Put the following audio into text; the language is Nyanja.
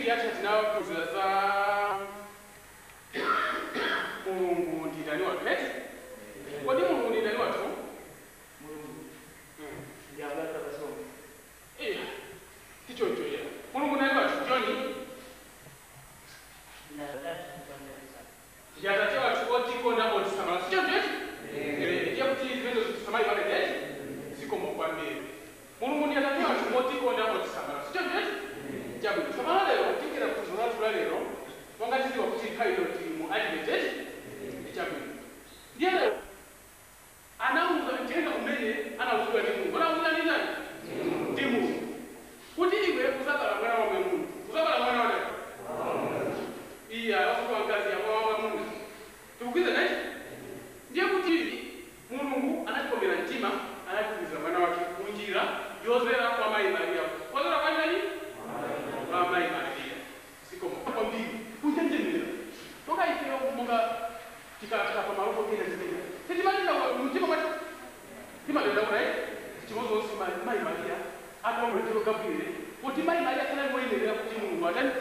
Wiki yatha tinaphunzira za Mulungu ndi ndani wathu, eti? Kodi Mulungu ndi ndani wathu? Mulungu ndi Atate pasonga. Iya, tichoncho iya. Mulungu ndani wathu, John? Ndi Atate wathu otikonda, otisamala. Sichoncho, eti? Ndiye kuti zimene tisamali eti? Zikomo kwambiri. Mulungu ndi Atate wathu otikonda, otisamala. Sichoncho, eti? Chabwino. Tsopano lero tikira phunziro lathu la lero, monga tidziwa kuti nthawi ino tili mu Advent, eti? Chabwino. Ndiye lero anauza mthenga umene anauzidwa ndi Mulungu. Anauzidwa ndi ndani? Ndi Mulungu, kuti iwe uzabala mwana wa mwamuna. Uzabala mwana wa ndani? Iya, osati wamkazi, ya mwana wa mwamuna. Tikugwiza nachi? Ndiye kuti Mulungu anatikomera mtima, anatitumiza mwana wake munjira yozera kwa mayi Mariya. Kozera kwa ndani? Kwa mayi Mariya. Zikomo kwambiri. Kunjenjemera monga ifeyo, monga tikafika pamalopo ena zimene sitimalira mtima mwati timalira kuti chimozonse mayi Mariya ataomretero Gabriele, kuti mayi Mariya sanali woyenerera kuti Mulungu atani?